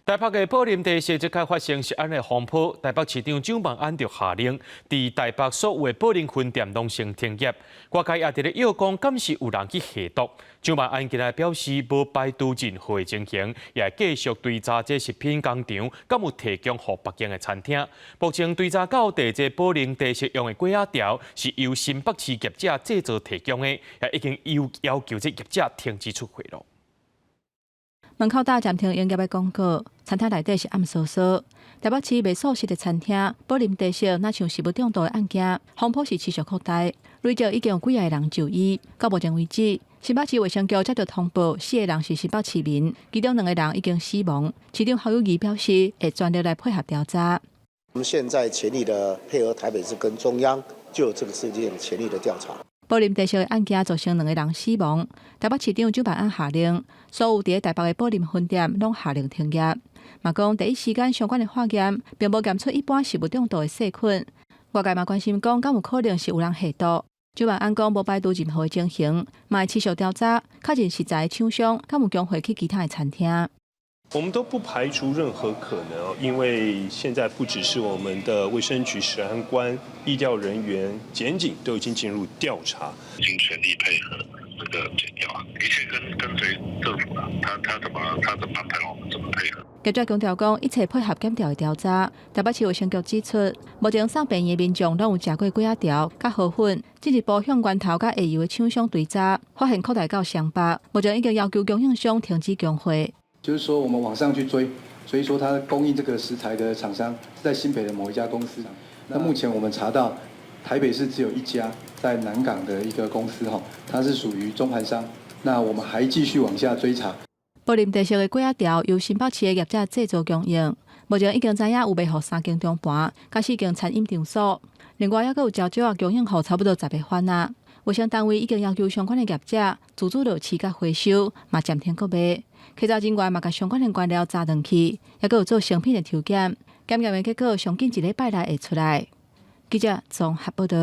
台北的寶林茶室這擺發生食安的風波，台北市長蔣萬安就下令，佇台北所有的寶林分店攏先停業。外界也佇咧臆講，敢是有人去下毒？蔣萬安今日表示，無排除任何的情形，也會繼續追查這食品工廠敢有提供予別間的餐廳。目前追查到佇這寶林茶室用的粿仔條是由新北市業者製造提供的，也已經有要求這業者停止出貨囉。門口貼暫停營業的廣告，餐廳內底是暗嗖嗖。台北市賣素食的餐廳寶林茶室，若像食物中毒的案件，風波是持續擴大，累計已經有幾个人就醫。到目前為止，新北市衛生局接到通報，四個人是新北市民，其中兩個人已經死亡。市長侯友宜表示，會全力來配合調查。我們現在全力的配合台北市跟中央，就這個事件全力的調查。寶林茶室的案件造成兩個人死亡，台北市長蔣萬安下令，所有佇台北的寶林分店攏下令停業。嘛講第一時間相關的化驗，並無檢出一般食物中毒的細菌。外界嘛關心講，敢有可能是有人下毒？蔣萬安講無排除任何的情形，嘛會持續調查，確認食材廠商敢有供貨去其他的餐廳。我們都不排除任何可能，因為現在不只是我們的衛生局、食安官、疫調人員、檢警都已經進入調查，已經全力配合這個檢調啊，一切跟隨政府啦，他怎麼安排，我們怎麼配合。業者強調講，一切配合檢調的調查。台北市衛生局指出，目前送病院的民眾攏有食過粿仔條、佮河粉，進一步向源頭佮下游的廠商追查，發現擴大到雙北，目前已經要求供應商停止供貨。就是說，我們往上去追，所以說他供應這個食材的廠商是在新北的某一家公司。那目前我們查到，台北市只有一家在南港的一個公司，哈，它是屬於中盤商。那我們還繼續往下追查。寶林茶室的粿仔條由新北市的業者製造供應，目前已經知影有賣予三間中盤，佮四間餐飲場所。另外，猶閣有蕉蕉仔供應予差不多10個販仔。衛生單位已經要求相關的業者自主落市佮回收，嘛暫停閣賣。稽查人員嘛共相關的原料查轉去，猶閣有做成品的抽檢，檢驗的結果上緊一禮拜內會出來。記者綜合報道。